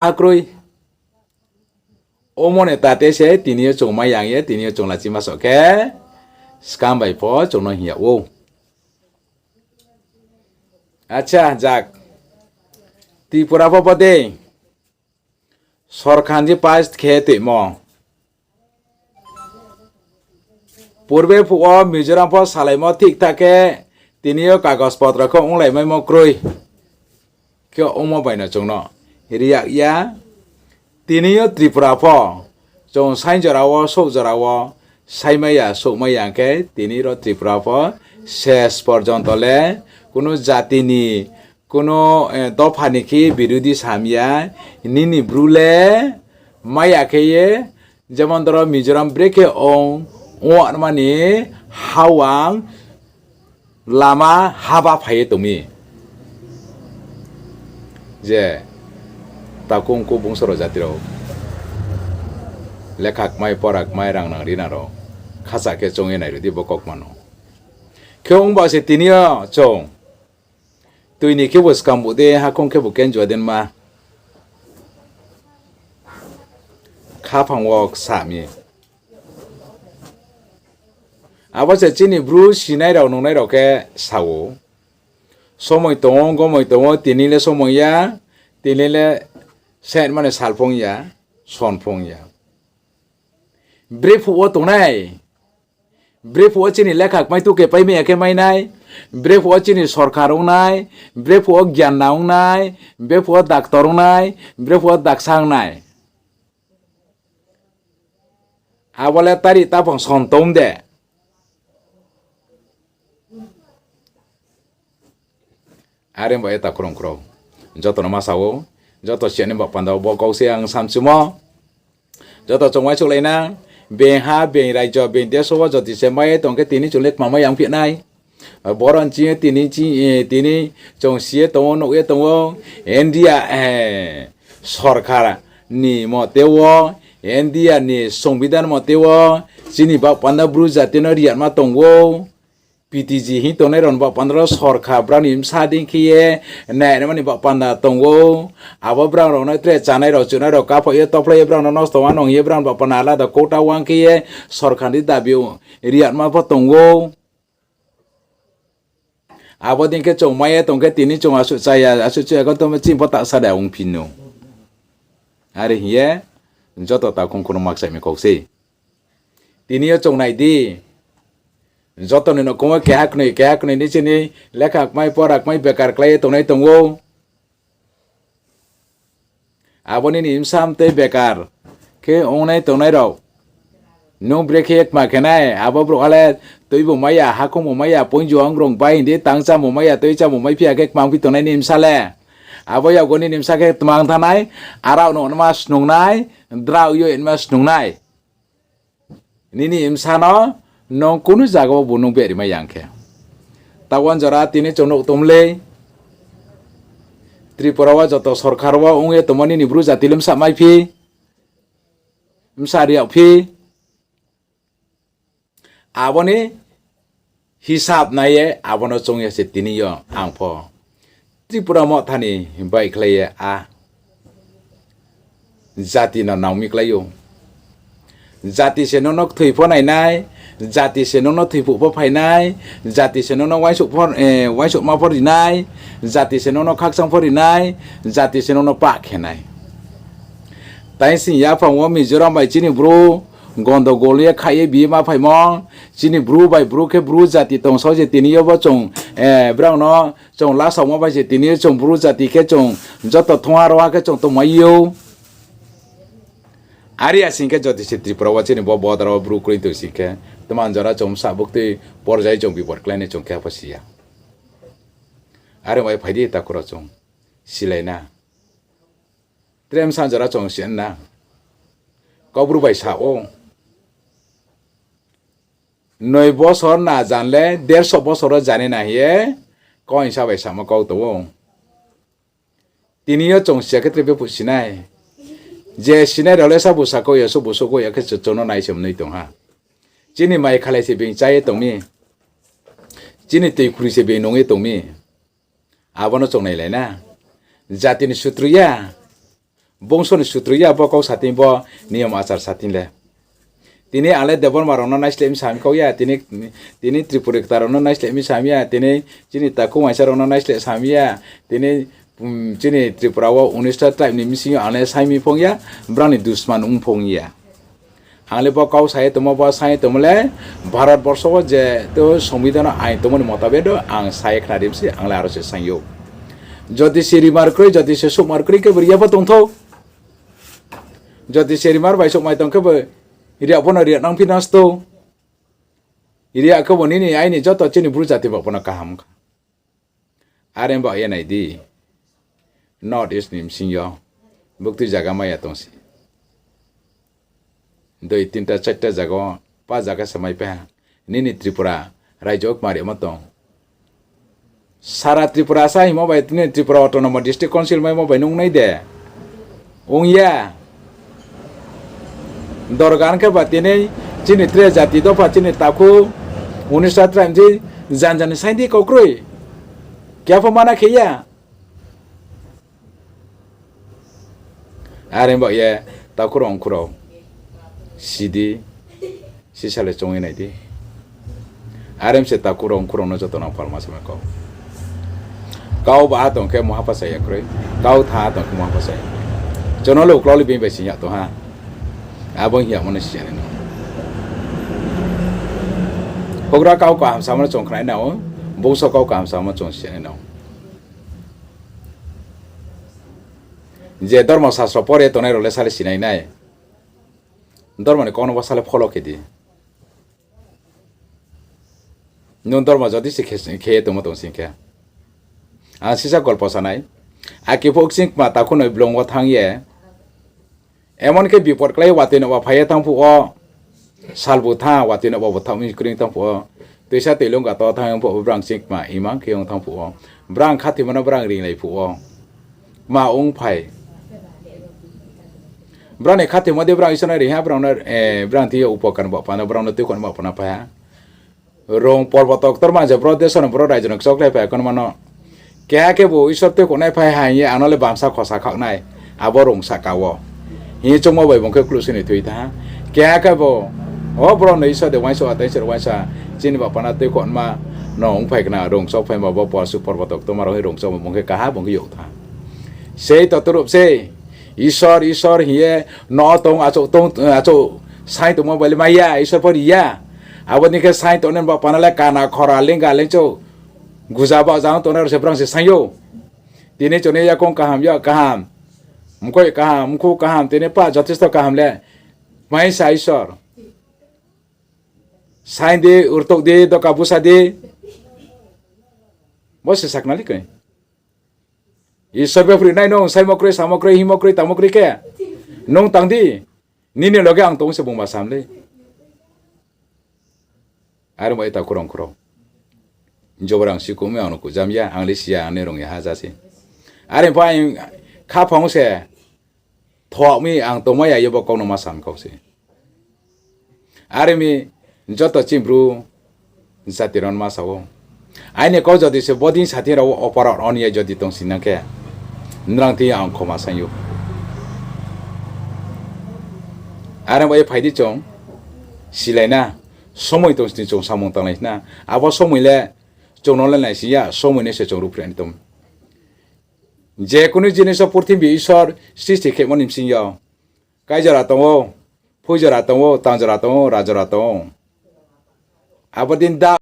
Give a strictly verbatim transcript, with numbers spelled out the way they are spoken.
kroi. Omo ni tate se tini yo chung mai yang ye, tini yo chung lachima so khe, skang bai pho chung no hing yag ou. Acha, jak. Tripura pho bodei sorkar ni pass khe toimo. Purbe phuh wo Mizoram pho salaimo thik thak khe, tini yo kagos potro khe onglaimaimo kroi. Khe omo bai no chung no ri yag ya. Tini yo Tripura pho chung saing jora wo, souh jora wo, saimai ya, souhmai ya khe, tini ro Tripura pho ses porjonto le kuno jati ni, kuno dopha ni khe birodhi sam ya, nini Bru le mai ya khe ye, jemon doro Mizoram brekhe ong, ongma ni hawang lama haba phai ye tong mi. Je takhu ongkhu bungso rao jati rao lekha kmai, pora kmai, rang nang ri nang rao khacha khe choung ye nai ri di bo kaukma no. Khe ongba se tini yo chung tui ni khebu skang bu de, hakhong khebu kenjua de ma. Khaphang wo ksa mi. Abo se chini Bru sinai rao nungnai rao khe sa ou. Somoi tong ou, gomoi tong ou, tini le somoi ya, tini le se mane sal phung ya, son phung ya. Brephuh wo tongnai, brephuh wo chini lekha kmai tuke paimai ya khe mai nai, brephuh wo chini sorkar ong nai, brephuh wo gyanna ong nai, brephuh wo doctor ong nai, brephuh wo daksa ong nai. Abo le tari taphang son tong de. Are ba ye takhu rao ongkhrao, joto no ma sa ou, joto siya ni baoh panda wo bo kau se ang samchumo. Joto chung uaingsouhlai na, being ha, being raijo, being deso wo jodi se mai ye tong khe tini chung le kmamai yang phi nai. Boro ni ching ye tini, tini chung si ye tong ou, nuh ye tong ou, India sorkar ni mote wo, India ni সংবিধান mote wo, chini baoh panda Bru jati no riyatma tong ou. PTG hing tongnai rao ni baoh panda ro sorkar brao ni bsa dei khe ye nainai mani baoh panda tong ou. Abo brao rao no tre chánai rao, chunai rao, kaphoh ye tophlai ye brao no nosto wanong hing ye brao ni baoh panda alada kota wang khe ye sorkar ni dabi riyatma pho tong ou. Abo dei khe chung mai ye tong khe tini chung asuh chaya, asuh chaya khe tongmo chini pho tahsa de ongphi nou. Are hing ye joto takhu ongkhrao no ma kchaih mi kau sei. Tini yo chung nai di. Joto ni nouhkhong wo keha knoi, keha knoi ni chini lekha kmai, pora kmai, bekar klái ye tongnai tong ou. Abo nini bsa mtoi bekar khe ongnai tongnai rao. Nung brekhe ye kma khe nai, abo brouhha le tuibu mai ya, hakhongbu mai ya, poinjo angrong bai hing di, tangchámung mai ya, tuichámung mai phi ya khe kmang phi tongnai nini bsa le. Abo yakgo nini bsa khe tmang thanng nai, arao no nma snung nai, drao yo nma snung nai. Nini bsa no nung kunu zaga wo bu nung beri mai yang khe. Tawan jora tini chung nouh tong lei. Tripura wo joto sorkar wo ong ye tongmo nini Bru jati le bsa mai phi, bsa ri yag phi. Abo ni hisab nai ye abo no choung ya se tini yo ang pho Tripura Motha ni baihkhlai ye a jati no nang mi klái ou. Jati se nung no kthoi pho nai nai, jati se nung no thoiphuh pho phai nai, jati se nung no uaingsouhma pho ri nai, jati se nung no khakchang pho ri nai, jati se nung no pah khe nai. Tai sing yaphang wo Mizoram bai chini Bru gondogol ye khaih ye bi ye ma phaimo, chini Bru bai Bru khe Bru jati tongsao se tini yo bo chung, brao no chung lasaomo bai se tini yo chung Bru jati khe chung joto thongha roha khe chung tongmai ou. Are ya sing khe jodi se Tripura wo chini bo border wo Bru kroi tong sing khe, tma jora chung bsa buktui porzai chung bipor kláinai chung khe pho si ya. Are bai phai di takhu rao chung silai na. Tre bsa jora chung si na. Kaubru bai sa ou. Noi bosor na jan le derso bosor wo jani na hing ye kau hingsa bai samo kau tong ou. Tini yo chung siya khe tre bephuh sinai. Je sinai rao le sabu sakau ya, subu sokau ya khe chung no nai se mnoi tong ha. Chini mai khalai se being chá ye tong mi. Chini tui khuri se being nung ye tong mi. Abo no chung nailai na. Jati ni sutru ya. Bongso ni sutru ya bo kau sa thing, bo niyom achar sa thing le. Tini ang le Debbarma rao no naisleh mi sa mi kau ya, tini, tini Tripura kta rao no naisleh mi sa mi ya, tini chini takhu uaingsa rao no naisleh sa mi ya, tini, um, chini Tripura wo unis ta tribe ni bsing yo ang le sai mi phong ya, brao ni dusman ong phong ya. Ang le bo kau sa ye tongmo, bo sa ye tongmo le Bharat borso wo je to songbidhan no ain tongmo ni motabe do ang sa ye khna ri mi se, ang le aro se saing ou. Jodi se rimar kroi, jodi se souhmar kroi khe bo ri ya pho tongthou. Jodi se rimar bai souhmai tong khe bo ri ya pho no ri ya nang phi nang stou. Ri ya khe bo nini aini joto chini Bru jati ba pho no kaham kha. Are ba ye nai di. North East ni bsing yo buktui zaga mai ya tong se. Dui tinta charta zaga wo, pa zaga se mai pai ha. Nini Tripura raijo kma rimo tong. Sara Tripura sa himo bai tini Tripura Autonomous District Council maimo bai nung nai de. Ong ya. Dorgan khe ba tini chini tre jati dopha chini takhu unis ta tribe di jan jan ni saing di kau kroi. Khe pho mana khe ya. Are ba ye takhu rao ongkhu rao si di, sisa le choung ye nai di. Are mi se takhu rao ongkhu rao no joto no phalma samai kau. Kau ba ha tong khe mungha pha sa ya kroi, kau tha ha tong khe mungha pha sa ya kroi. Chung no le uklau le bini bai sing ya tong ha. Abo hing yagmo no si ya nai no. Houhgra kau kaham samo no chung khnai nang ou, bungso kau kaham samo chung si ya nai nang ou. Je dormo sastro pore tongnai rao le sa le sinai nai. Dormo ni kau no bo sa le follow khe di. Nung dormo jodi se khe, khe ye tongmo tong sing khe. Ang sisa golpo sa nai. Akhe phuh kching kma takhu noi blung wo thanng ye. Emon khe bipot klái watoi no ba phai ye thanng phuh wo. Salbu tha, watoi no ba bo thaoh mi kring thanng phuh wo. Tuisa toilung ga to thanng phuh wo brang kching kma imang khe ong thanng phuh wo. Brang khathoimo no brang ringlai phuh wo. Kma ong phai. Brang ni khathoimo de brang Isor no ri ha, brang no, eh, brang thing yo upokar ba pha no, brang no tuikhouh no ba pha no phai ha. Rung porboto ktorma je bro deso no bro raijo no kchokhlai phai ya kono mano. Keha khebu Isor tuikhouhnai phai ha hing ye ang no le bamsa khosa khaoh nai. Abo rung sahka wo. Hing ye choungmo bai bung khe kluh sini thui tha ha. Keha khebu, o bro no Isor de uaingsouh ha, tei Isor uaingsouh ha. Chini bapha no tuikhouhnma no ongphai khna rung chokphaima bo porsu porboto ktorma rao hing rung chokma bung khe kaha bung khe youh tha ha. Sei to turup sei. Isor, Isor hing ye no tong, achouh tong, achouh saing tongmo bai le mai ya, Isor pho ri ya. Abo ni khe saing tongnai bapha no le kana khora lengga lengchouh. Guja ba jang tongnai rao se brang se saing ou. Tini chonai yakoung kaham, yak kaham, mkoih kaham, mkhu kaham, tini pa jothesto kaham le. Mai sa Isor. Saing di, urtouh di, doka busa di. Bo se sakhnari khe. Isor bephroi nai nung, saimo kroi, samo kroi, hingmo kroi, tangmo kroi khe. Nung tang di. Nini loge ang tong se bungba sam le. Are bai takhu rao ongkhu rao. Joborang si kumi ang no kujam ya, ang le si ya, ang ni rung ya ha ja se. Are pho ang khaphang se. Thoh mi ang tongmai ya ye bo kau no ma sam kau se. Are mi joto chini Bru jati rao no ma sa ou. Aini kau jodi se bodei sa thing rao wo opara on ye jodi tong si nang khe, nrang thing yo ang khoma saing ou. Are bai phai di chung silai na, somoi tong sini chung samung tanglai na. Abo somoi le chung no le naising ya, somoi ni se chung ruhphreh ni tong. Je kunu jinis wo purthimbi Isor sristi khemo ni bsing yo. Kái jora tong ou, phui jora tong ou, tang jora tong ou, ra jora tong ou. Abo din da